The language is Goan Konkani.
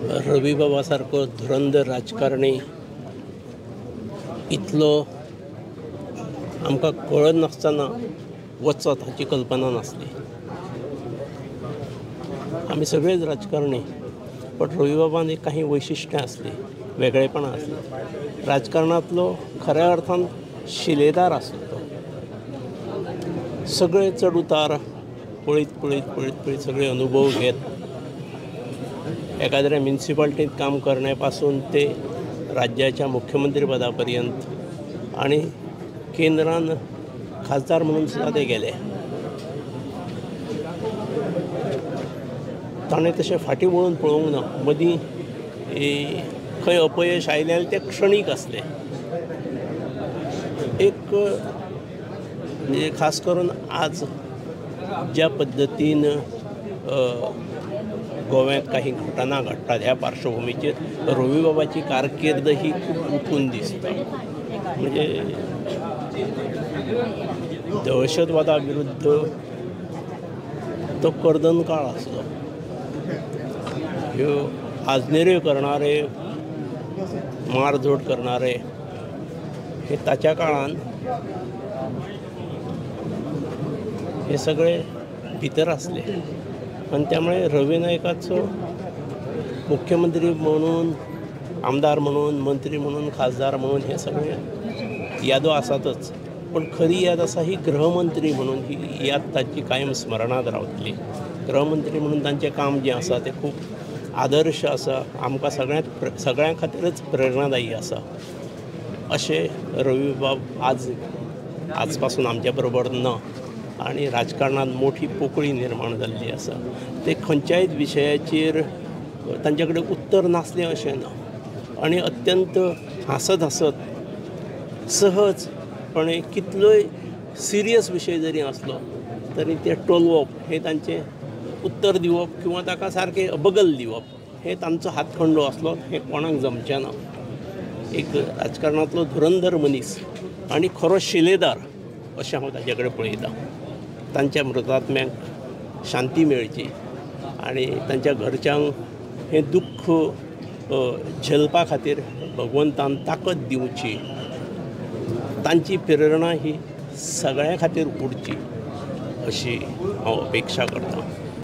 रवी सारको धुरंधर राजकारणी इतलो आमकां कळनासतना वचत हाची कल्पना नासली. आमी सगळेच राजकारणी, पण रवीबाबान एक काही वैशिष्ट्यां आसलीं, वेगळेपणां आसलीं. राजकारणांतलो खऱ्या अर्थान शिलेदार आसलो तो. सगळे चड उतार पळयत पळयत पळयत पळयत सगळे अनुभव घेत एखाद्या म्युनिसिपालिटींत काम करण्या पासून ते राज्याच्या मुख्यमंत्री पदा पर्यंत आणि केंद्रान खासदार म्हणून सुद्दां ते गेले. ताणें तशें फाटीं वळून पळोवंक ना. मदीं खंय अपयश आयलें तें क्षणीक आसलें. एक म्हणजे खास करून आज ज्या पद्दतीन गोव्यांत काही घटना घडटात ह्या पार्श्वभुमीचेर रवीबाबाची कारकीर्द ही खूब उठून दिसता. म्हणजे दहशतवादा विरुद्ध तो कर्दन काळ आसलो. ह्यो आजनेऱ्यो करणारे, मारझोड करणारे हे ताच्या काळान हे सगळे भितर आसले. आनी त्यामुळे रवी नायकाचो मुख्यमंत्री म्हणून, आमदार म्हणून, मंत्री म्हणून, खासदार म्हणून हे सगळे यादो आसातच, पण खरी याद आसा ही गृहमंत्री म्हणून. ही याद ताची कायम स्मरणांत रावतली. गृहमंत्री म्हणून तांचें काम जें आसा तें खूब आदर्श आसा, आमकां सगळ्यां खातीरच प्रेरणादायी आसा. अशें रवीबाब आज पासून आमच्या बरोबर ना आनी राजकारणांत मोठी पोकळी निर्माण जाल्ली आसा. ते खंयच्याय विशयाचेर तांचे कडेन उत्तर नासलें अशें ना, आनी अत्यंत हांसत हांसत सहजपणे कितलोय सिरियस विशय जरी आसलो तरी ते टोलवप हें तांचें उत्तर दिवप किंवा ताका सारकें बगल दिवप हें तांचो हातखंडो आसलो. हें कोणाक जमचें ना. एक राजकारणांतलो धुरंधर मनीस आनी खरो शिलेदार अशें हांव ताचे कडेन पळयतां. तांच्या मृतात्म्यांक शांती मेळची आनी तांच्या घरच्यांक हें दुख्ख झेलपा खातीर भगवंतान ताकद दिवची. तांची प्रेरणा ही सगळ्यां खातीर उरची अशी हांव अपेक्षा करतां.